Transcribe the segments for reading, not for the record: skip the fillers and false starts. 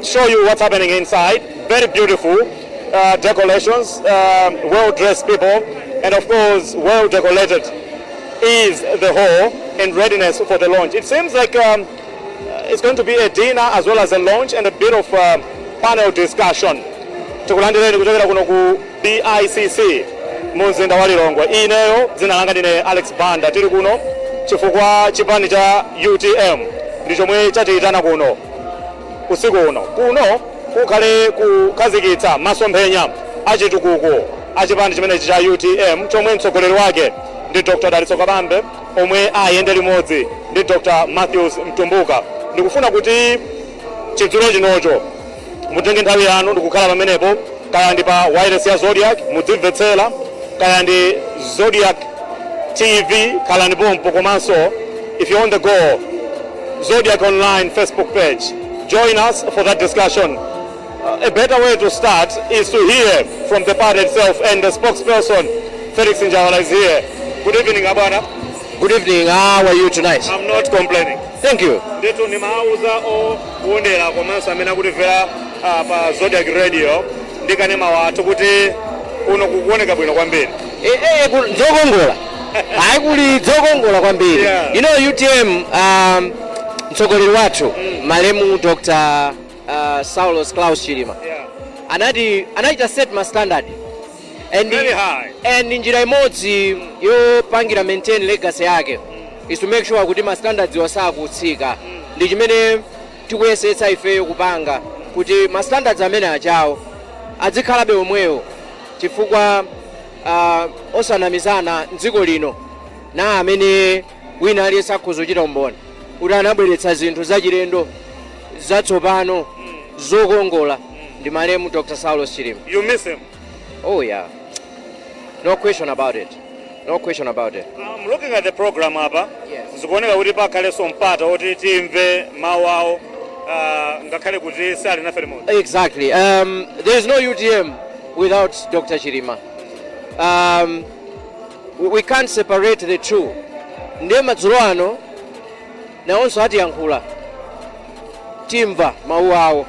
show you what's happening inside. Very beautiful decorations, well dressed people, and of course, well decorated is the hall in readiness for the launch. It seems like it's going to be a dinner as well as a launch and a bit of panel discussion. Tikulandireni kuchokera kuno ku BICC mu mzinda wa Lilongwe. Ineyo dzina langa ndine Alex Banda. Tili kuno chifukwa chipani cha UTM ndi chomwe chatiyitana kuno usiku uno. Kuno kukhale kukhazikitsa masomphenya achitukuko achipani chimenechi cha UTM, chomwe mtsogoleri wake ndi Dr Dalitso Kabambe, omwe ayende limodzi ndi Dr Matthews Mtumbuka. Ndikufuna kuti chidzulo chinocho mutenge nthawi yanu ndikukhala pamenepo, kaya ndi pa wireless ya Zodiak mudzimvetsera, kaya ndi Zodiak TV, khalani pompo. Komanso if you're on the go, Zodiak Online Facebook page, join us for that discussion. A better way to start is to hear from the party itself, and the spokesperson, Felix Njawala, is here. Good evening, abwana. Good evening. How are you tonight? I'm not complaining. Thank you. Ndithu ndimawuza owonera komanso amene akutimvera pa Zodiak Radio ndi kanema wathu kuti kuno kukuoneka bwino kwambiri. Dzokongola. Hayi, kuli dzokongola kwambiri. UTM, mtsogoleri wathu malemu Dr. Saulos Klaus Chilima anati anachita set ma standard and Very high. And njira imodzi yopangira maintain legacy yake is to make sure kuti ma standards wasakutsika. Ndi chimene tikuyesetsa ifeyo kupanga, kuti ma standards amene achawo azikhalabe omwewo, chifukwa osanamizana, mdziko lino na amene wina aliyense akhoza kuchita umboni kuti anabweretsa zinthu zachilendo, zatsopano, zokongola ndi malemu Dr Saulos Chilima. You miss him? Oh yeah, no question about it, no question about it. I'm looking at the program apa. Yes. Zikuoneka kuti pakhalenso mpata woti timve mawu awo, ngakhale kuti sali nafe limodzi. Exactly. There is no UTM without Dr. Chilima. We can't separate the two. Ndiye madzulo ano nawonso atiyankhula, timva mawu awo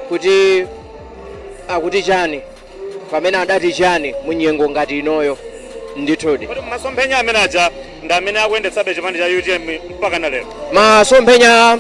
kuti akuti chani, pamene adati chani mu nyengo ngati inoyo, ndithudi. Kodi masomphenya amene aja ndi amene akuyendetsabe chipani cha UTM mpaka na lero? Masomphenya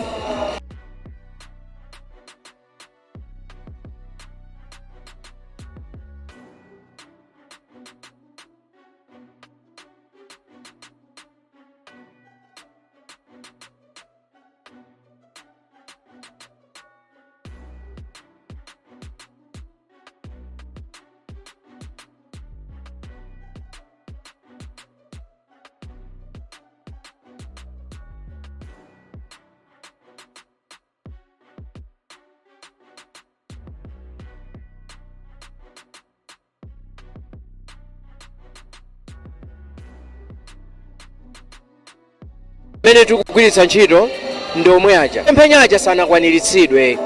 amene tikugwiritsa ntchito ndi omwe aja. Masomphenya aja sanakwaniritsidwe,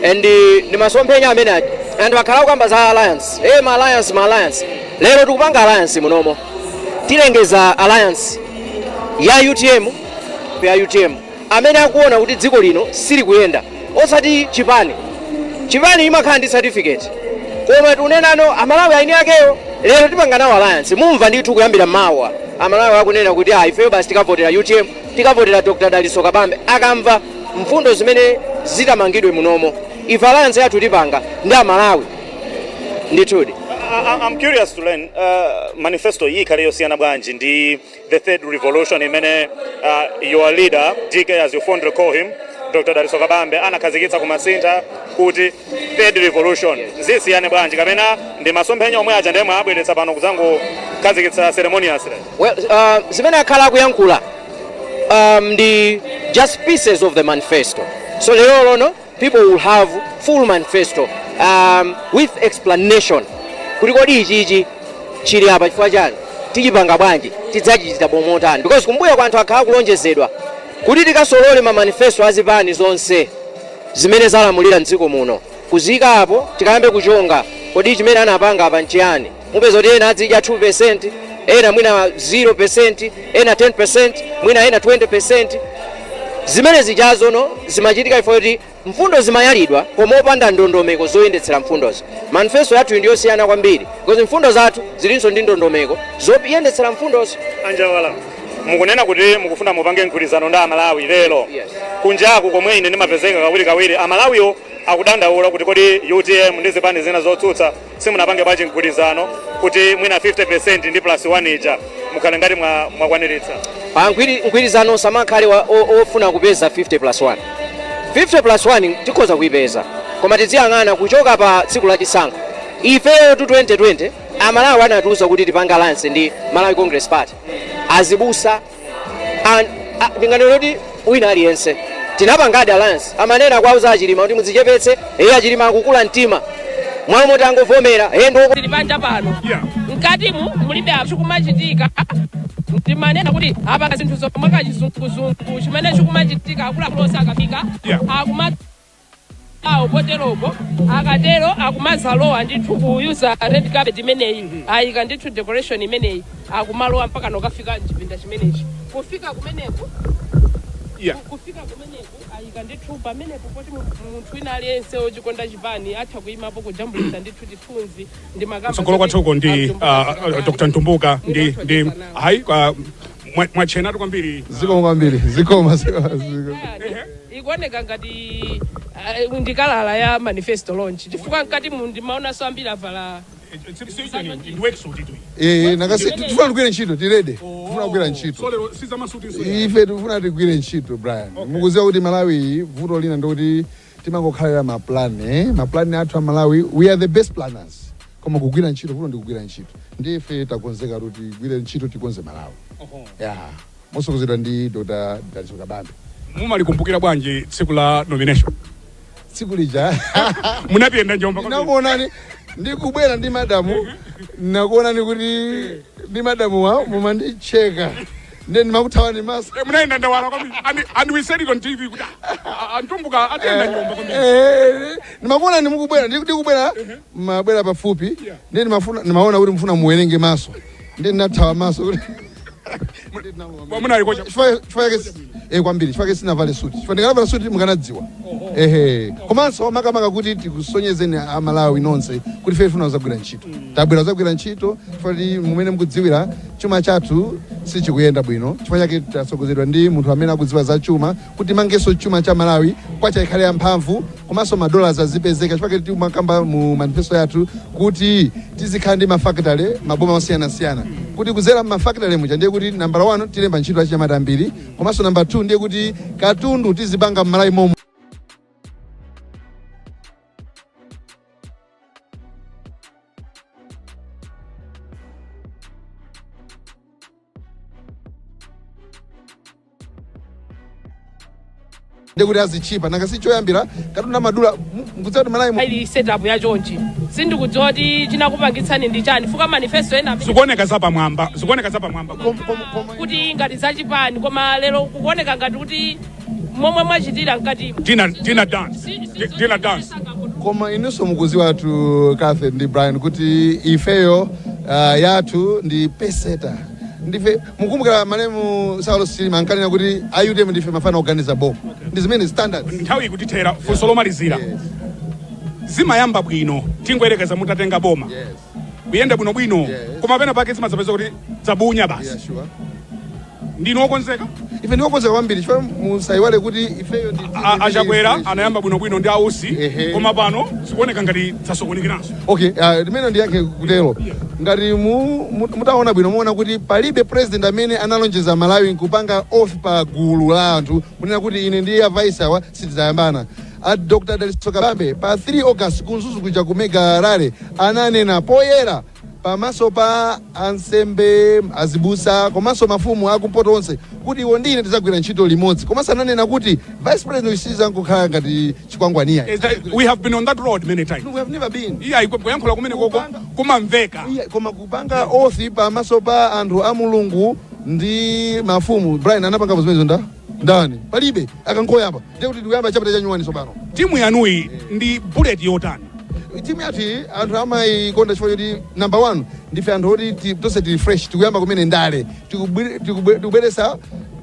and ndi masomphenya amene aja anthu akhala kukamba za alliance, ma alliance, ma alliance. Lero tikupanga alliance munomo, tilengeza alliance ya UTM, ya UTM amene akuona kuti dziko lino silikuyenda, osati chipani. Chipani imakhala ndi certificate, koma tikunenano Amalawi aini akeyo lero tipanga nawo alliance. Mumva ndithu kuyambira mawa Amalawi akunena kuti, "Ah, ifeyo basi tikavotera UTM, tikavotera Dr Dalitso Kabambe," akamva mfundo zimene zitamangidwe munomo. Ife alliance yathu tipanga ndi Amalawi, ndithudi. I'm curious to learn, manifesto iyi ikhale yosiyana bwanji ndi the third revolution imene your leader, DK as you fondly call him, Dr Dalitso Kabambe, anakhazikitsa kumasintha kuti third revolution? Zisiyane bwanji, kapena ndi masomphenya omwe aja ndemwe abweretsa pano kudzangokhazikitsa ceremoniously? Well, zimene akhala akuyankhula ndi just pieces of the manifesto. So lero lono people will have full manifesto with explanation kuti kodi ichichi chili apa chifukwa chani, tichipanga bwanji, tidzachichita bomotani, because kumbuyo kwa anthu akhala kulonjezedwa kuti tikasolole ma manifesto azipani zonse zimene zalamulira mdziko muno, kuzika apo, tikayambe kuchonga kodi chimene anapanga apa nchiyani. Mupeza kuti ena adzidya 2%, ena mwina 0%, ena 10%, mwina ena 20%. Zimene zijazono zimachitika ifo kuti Mfundo zimayalidwa koma opanda ndondomeko zoyendetsera mfundozo. Manifesto yathu ndiyosiyana kwambiri because mfundo zathu zilinso ndi ndondomeko zoyendetsera mfundozo. Anjawala, mukunena kuti mukufuna mupange mgwirizano ndi Amalawi lero. Yes. Kunjaku komwe ine ndimapezeka kawirikawiri, Amalawiwo akudandaula kuti kodi UTM ndi zipani zina zotsutsa simunapange bwanji mgwirizano kuti mwina 50% ndi plus 1 ija mukhale ngati mwakwaniritsa? Pa mgwirizano samakhale ofuna kupeza 50 plus 1. 50 plus 1 tikhoza kuipeza, koma tiziyang'ana kuchoka pa tsiku la chisankho. Ifeyo tu 2020 Amalawi anatiuza kuti tipange alliance ndi Malawi Congress Party, azibusa, ndinganene kuti wina aliyense tinapangadi alliance. Amanena kwauza Achilima kuti mudzichepetse, iye Achilima akukula mtima mwalo moti angovomera iye ndi Tili panja pano. Mkatimu mulibe chikumachitika. Ndimanena kuti apa zinthu zomwe kachizunguzungu chimene chikumachitika, akuluakulu onse akafika akuma awo poteropo, akatero akumazalowa ndithu kuyuza red carpet imeneyi, ayika ndithu decoration imeneyi, akumalowa mpaka nokafika mchipinda chimenechi. Kufika kumeneku, kufika kumeneku ayika ndithu pamenepo poti munthu wina aliyense wochikonda chipani atha kuyimapo kujambulitsa ndithu chithunzi ndi makamba. Kutsogolo kwathuko ndi Dr Ntumbuka ndi hayi, mwachenatu kwambiri. Zikomo kwambiri, zikomo, zikomo, zikomo. Ikuoneka ngati ndi colour ya manifesto launch, chifukwa mkati mu ndimaonanso ambiri avala. Ndi worksuit itu. Eh, nakasi tifuna tigwire ntchito, tirede tifuna kugwira ntchito. So lero sizamasuti? Ife tifuna tigwire ntchito, Brian. Mukuziwa kuti Malawi vuto lina ndikuti timangokhalira maplan, eh? Maplan athu a Malawi, we are the best planners, koma kugwira ntchito, vuto ndi kugwira ntchito. Ndiye ife takonzeka kuti tigwire ntchito, tikonze Malawi ya motsogozedwa ndi Dr Dalitso Kabambe. Mumalikumbukira bwanji tsiku la nomination? Tsiku lija Munapiyenda njomba kwambiri. Ndinakuonani ndikubwera ndi madamu, nakuonani kuti ndi madamu wa mumandicheka, ndiye ndimakuthawani maso. Eh, munayenda ndawala kwambiri and we said it on TV kuti Antumbuka atiyenda njomba kwambiri. Eh, ndimakuonani mukubwera, ndikubwera, mabwera pafupi. Ndiye ndimaona kuti mufuna muwerenge maso, ndiye ndinathawa maso kuti Munali kocha. Chifukwa chake kwambiri, chifukwa chake sinavale suti, chifukwa ndikanavala suti mukanadziwa. Ehe, komanso makamaka kuti tikusonyezeni Amalawi nonse kuti ife tifuna kuzagwira ntchito, tabwera kuzagwira ntchito, chifukwa kuti mumene mukudziwira chuma chathu sichikuyenda bwino. Chifukwa chake tatsogozedwa ndi munthu amene akudziwa za chuma kuti mangenso chuma cha Malawi, kwacha ikhale yamphamvu, komanso madollars azipezeka. Chifukwa chake timakamba mu manifesto yathu kuti tizikhala ndi mafakitale maboma osiyanasiyana, kuti kuzera mmafakitale muja ndiye kuti nambala 1 tilemba ntchito achinyamata ambiri, komanso namba 2 ndiye kuti katundu tizipanga m'Malawi momo. Ndiye kuti azichipa, nanga si choyambira katundu amadula, mukudziwa kuti Malawi ili setup ya chonchi, sindikudziwa kuti chinakupangitsani ndi chani, fuka manifesto ena Zikuoneka zapamwamba, zikuoneka zapamwamba. Kuti ngati zachipani, koma lero kukuoneka ngati kuti momwe mwachitira mkati Dinner dance. Dinner dance. Koma inunso mukudziwa tu, Cathy ndi Brian, kuti ifeyo yathu ndi peseta. Ndife, mukumbukira malemu Saulos Chilima ankanena kuti a UTM ndife mafana oganiza bo, ndi zimene standards. Nthawi ikutithera, funso lomalizira. Yes. Zimayamba bwino, tingoyerekeza mutatenga boma, kuyenda bwinobwino, koma pena pake zimadzapeza kuti dzabunya basi. Yeah, sure. Ndinu okonzeka? Ife ndikokonzeka kwambiri, chifukwa musayiwale kuti ifeyo ndi Achakwera anayamba bwinobwino ndi Ausi, koma pano zikuoneka ngati zasokonekeranso. Okay, limene ndiyankhe kutero, ngati mutaona bwino muona kuti palibe president amene analonjeza Malawi nkupanga oath pa gulu la anthu kunena kuti ine ndi a vice awa sitidzayambana. A Dr Dalitso Kabambe pa 3 August ku Mzuzu kuja ku mega rally ananena poyera pamaso pa ansembe, azibusa komanso mafumu akumpoto onse kuti iwo ndi ine tidzagwira ntchito limodzi. Komanso ananena kuti vice president sizangokhala ngati chikwangwaniya. We have been on that road many times. No, we have never been. Iya, kuyankhula kumene koko kumamveka. Iya, koma kupanga oath pamaso pa anthu a Mulungu ndi mafumu, Brian, anapanga zimenezo nda ndani? Palibe. Akangoyamba ndiye kuti tikuyamba chapter cha new one tsopano. Timu yanuyi ndi bullet yotani? Timu yathu iyi anthu amayikonda chifukwa choti number one ndife anthu oti tonse tili fresh, tikuyamba kumene ndale, tikubweretsa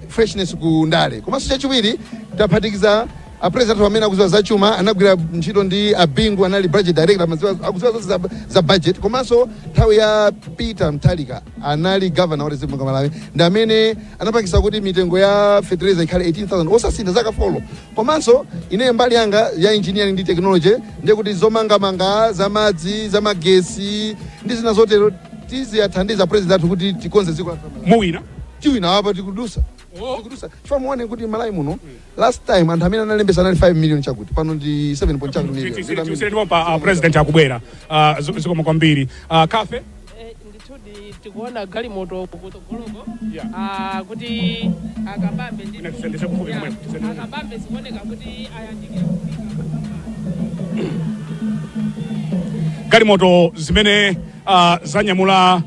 freshness ku ndale. Komanso chachiwiri taphatikiza A president amene akudziwa zachuma anagwira ntchito ndi Abingu, anali budget director, akudziwa zonse za budget. Komanso nthawi ya Peter Mutharika anali governor wa Reserve Bank of Malawi, ndi amene anapangisa kuti mitengo ya fertilizer ikhale 18,000 osasintha zaka 4. Komanso ine mbali yanga ya engineering ndi technology, ndiye kuti zomangamanga, zamadzi, zamagesi ndi zina zotero, tiziyathandiza president athu kuti tikonze dziko lathu la Malawi. Muwina? Tiwina, apa tikudusa, tikudusa, chifukwa muone kuti Malawi muno last time anthu amene analembesa anali 5 million chakuti, pano ndi 7 point chakuti million. Tisire pa president akubwera. Zikomo kwambiri. Kafe. Ndithudi tikuona galimoto kutsogoloko. Kuti Akabambe Ina tisendese kufupi kumwepo, tisendese. Akabambe zikuoneka kuti ayandikira kufika. Galimoto zimene zanyamula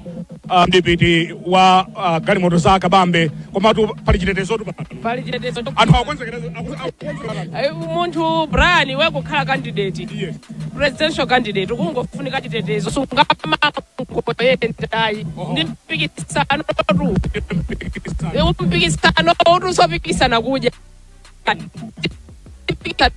mdipiti wa galimoto za Akabambe, komatu pali chitetezotu pano. Pali chitetezo. Anthu akukonzekera, akukonzekera. Munthu Brian, wekukhala candidate, presidential candidate, kungofunika chitetezo, sungamangoyendayi. Ndi mpikisano tu, mpikisano uti usopikisana kudya. Mpikisano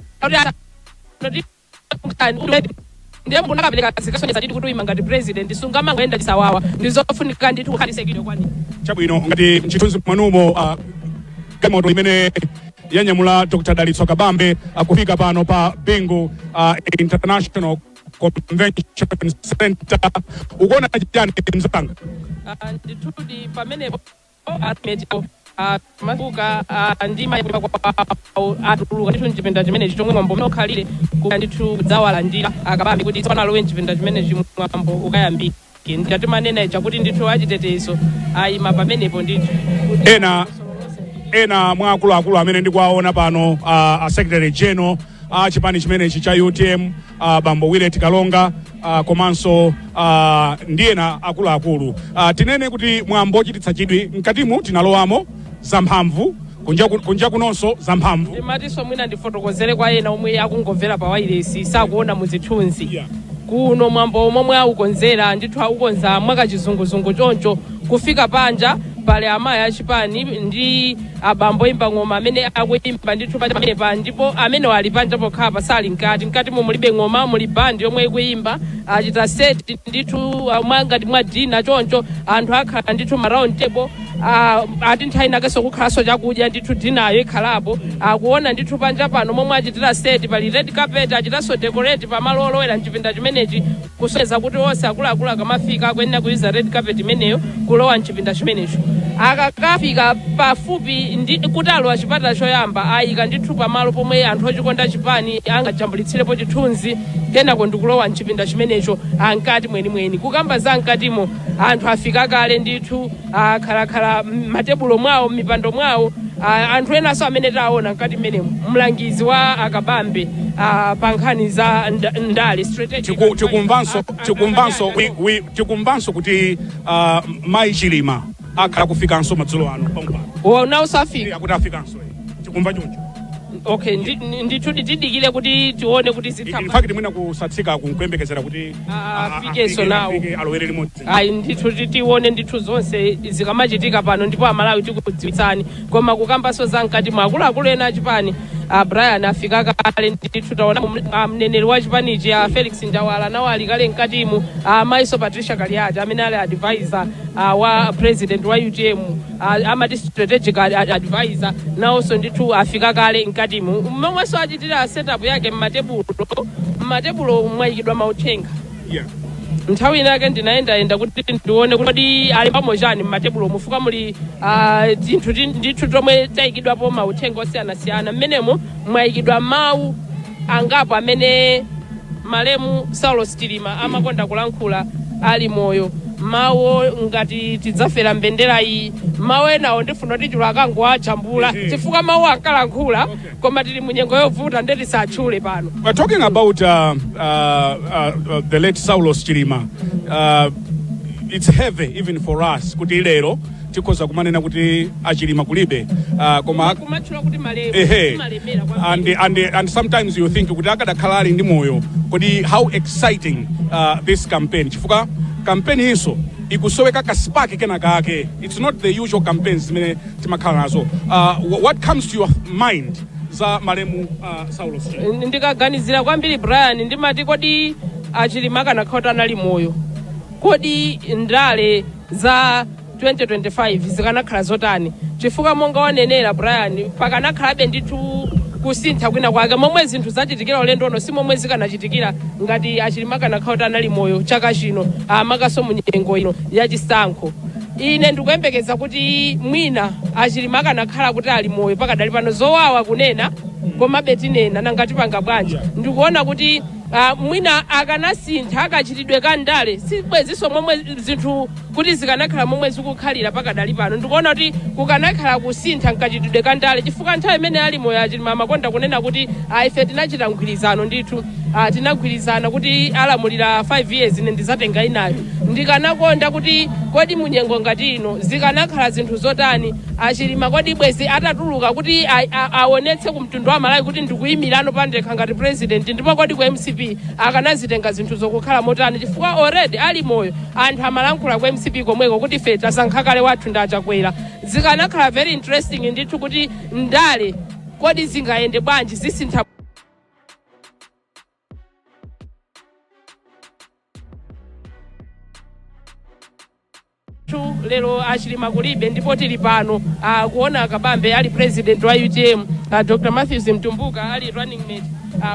ndiye munakapereka zikasonyeza ndithu kuti uyima ngati president, sungamangoyenda chisawawa. Ndizofunika ndithu kukhalisekidwe kwani. Chabwino, ngati mchithunzi mwanumo, galimoto imene yanyamula Dr Dalitso Kabambe kufika pano pa Bingu International Convention Center, ukuona chani, mzanga? Ndithudi pamenepo ameto mafuka ndi mayimba atuluka ndithu mchipinda chimenechi chomwe mwambo umene ukhalire ndithu kudzawalandira Akabambe kuti tsopano alowe mchipinda chimenechi, mwambo ukayambike. Ndati manena ija kuti ndithu achitetezo ayima pamenepo ndithu. Ena mwa akuluakulu amene ndikuwaona pano, a secretary general a chipani chimenechi cha UTM, bambo Willet Kalonga, komanso ndi ena akuluakulu. Tinene kuti mwambo ochititsa chidwi, mkatimu tinalowamo zamphamvu, kunja kunonso zamphamvu. Ndimatinso mwina ndifotokozere kwa ena omwe akungomvera pa wailesi, sakuona muzithunzi. Kuno mwambo momwe aukonzera ndithu, aukonza mwakachizunguzungu choncho. Kufika panja pali amayi achipani ndi abambo imba ng'oma amene akuimba ndithu panja pamenepa, ndipo amene ali panja pokhapa, sali mkati. Mkati mu mulibe ng'oma, muli bandi yomwe ikuyimba. Achita set ndithu mwangati mwa dinner choncho. Anthu akhala ndithu ma round table, ati nthawi inakenso kukhalanso chakudya ndithu, dinner yo ikhalapo. Akuona ndithu panja pano momwe achitira set, pali red carpet, achitanso decorate pamalo olowera mchipinda chimenechi, kusonyeza kuti onse akuluakulu akamafika akuyenera kuyuza red carpet imeneyo kulowa mchipinda chimenecho. Akakafika pafupi ndi kuti alowa chipata choyamba, ayika ndithu pamalo pomwe anthu ochikonda chipani angajambulitsirepo chithunzi, kenako ndikulowa mchipinda chimenecho ankati mwenimweni. Kukamba za mkatimo, anthu afika kale ndithu, akhalakhala matebulo mwawo, mipando mwawo. Anthu enanso amene taona mkati mmenemo, mlangizi wa Akabambe pa nkhani za ndale, strategic Tikumvanso tikumvanso tikumvanso kuti mayi Chilima akhala kufikanso madzulo ano pampano. Wonawso afika? Akuti afikanso, tikumva choncho. Okay, ndithu tidikire kuti tione kuti zitha. In fact, mwina kusatsika kunkuyembekezera kuti Afikenso nawo. Afike, alowere limodzi. Ayi ndithu, tione ndithu zonse zikamachitika pano, ndipo Amalawi tikudziwitsani. Koma kukambanso za mkati mwa, akuluakulu ena achipani, a Brian, afika kale ndithu. Taona mneneri wa chipanichi, a Felix Njawala, nawo ali kale mkatimu. Amayiso Patricia Kaliati amene ali advisor wa president wa UTM, amati strategic advisor, nawonso ndithu afika kale mkatimu. Momwenso achitira setup yake, mmatebulo mwayikidwa mauthenga. Nthawi inake ndinayendayenda kuti ndione kuti kodi alembamo chani mmatebulo, mufuka muli tinthu ndithu tomwe tayikidwapo mauthenga osiyanasiyana. Mmenemo mwayikidwa mawu angapo amene malemu Saulos Chilima amakonda kulankhula ali moyo, mawu ngati "Tidzafera mbendera iyi". Mawu enawo ndifuna kuti chulu akangoajambula, chifukwa mawu ankalankhula, koma tili munyengo yovuta, ndeti tisatchule pano. We're talking about the late Saulos Chilima. It's heavy even for us kuti lero tikhoza kumanena kuti Achilima kulibe. Koma kumatchula kuti malemu kumalemera kwambiri. And sometimes you think kuti akadakhala ali ndi moyo, kodi how exciting this campaign, chifukwa campaign inso ikusoweka ka spark kena kake. It's not the usual campaigns zimene timakhala nazo. What comes to your mind za malemu Saulos Chilima? Ndikaganizira kwambiri, Brian, ndimati kodi aChilima akanakhala kuti anali moyo, kodi ndale za 2025 zikanakhala zotani? Chifukwa monga wanenera Brian, pakanakhalabe ndithu kusintha kwina kwake. Momwe zinthu zachitikira ulendo uno si momwe zikanachitikira ngati aChilima akanakhala kuti anali moyo chaka chino, amakaso mu nyengo ino yachisankho. Ine ndikuyembekeza kuti mwina aChilima akanakhala kuti ali moyo pakadali pano, zowawa kunena komabe tinena, nanga tipanga bwanji? Ndikuona kuti mwina akanasintha akachitidwe ka ndale, sibwezinso momwe zinthu kuti zikanakhala momwe zikukhalira pakadali pano. Ndikuona kuti kukanakhala kusintha nkachitidwe ka ndale, chifukwa nthawi imene ali moyo aChilima amakonda kunena kuti ife tinachita mgwirizano ndithu, tinagwirizana kuti alamulira 5 years, ine ndizatenga inayo. Ndikanakonda kuti kodi munyengo ngati ino zikanakhala zinthu zotani? AChilima kodi bwezi atatuluka kuti aonetse ku mtundu wa Malawi kuti ndikuyimirano pandekha ngati president? Ndipo kodi ku MCP akanazitenga zinthu zokukhala motani? Chifukwa already ali moyo anthu amalankhula ku MCP komweko kuti ife tasankha kale, wathu ndi aChakwera. Zikanakhala very interesting ndithu kuti ndale kodi zingayende bwanji, zisintha lero aChilima kulibe, ndipo tili pano kuona Akabambe ali president wa UTM, Dr Matthews Mtumbuka ali running mate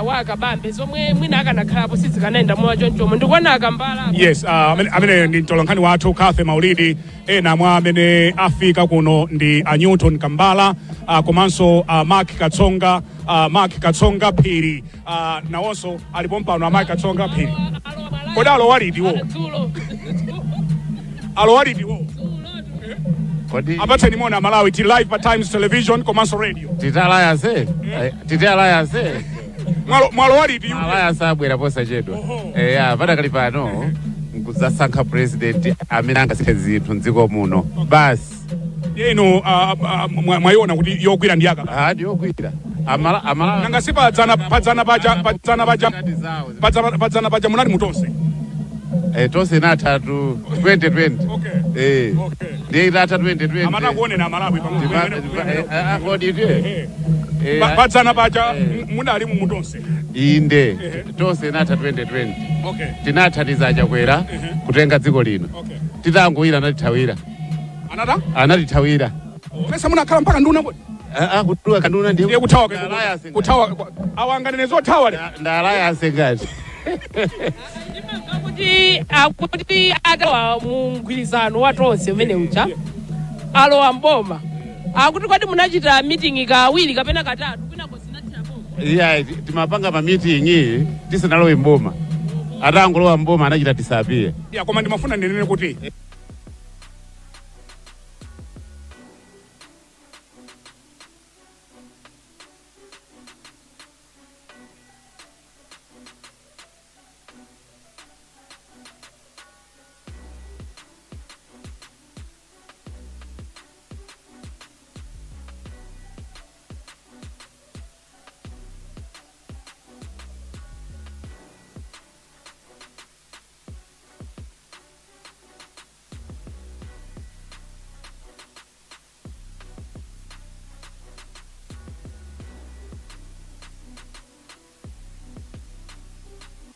wa Akabambe, zomwe mwina akanakhalapo sizikanayenda mowa chonchomo. Ndikuona Akambala. Yes, amene ndi mtolankhani wathu Cathy Maulidi. Ena mwa amene afika kuno ndi a Newton Kambala, komanso Mark Katsonga, Mark Katsonga Phiri, nawonso alipo mpano. A Mark Katsonga Phiri, kodi alowa liti wo? Dzulo. Alowa liti wo? Kodi Apatseni moni Amalawi. Tili live pa Times Television komanso radio. Titi alliance, titi alliance. Mwalowa liti? Alliance abwera posachedwa. Oho. Eya, padakali pano nkudzasankha president amene angasinthe zinthu mdziko muno basi. Inu mwayiona kuti yogwira ndi aka? Ah, ndiyogwira amala amala. Nanga si padzana paja padzana paja munali mutonse? Eh, tonse inatatu 2020. Eh. Ndiye itatha 2020. Amana kuonena Amalawi. Kodi ite? Padzana paja munali mu mutonse? Inde, tonse inatha 2020. Tinathandiza aChakwera kutenga dziko lino. Titangoyira anatithawira. Anata? Anatithawira. Pesa munakhala mpaka nduna kodi? Ah, ah, kutuka kanduna ndiye. Ndiye kuthawa? Alliance. Kuthawa awanganene zothawa le. Nda alliance ngati. Ndimamva kuti akuti atawa mu mgwirizano wa tonse umene uja alowa mboma, akuti kodi munachita meeting kawiri kapena katatu, kwinako zinathira boma? Iya, timapanga ma meeting tisanalowe mboma. Atangolowa mboma anachita disappear. Ya, koma ndimafuna ndinene kuti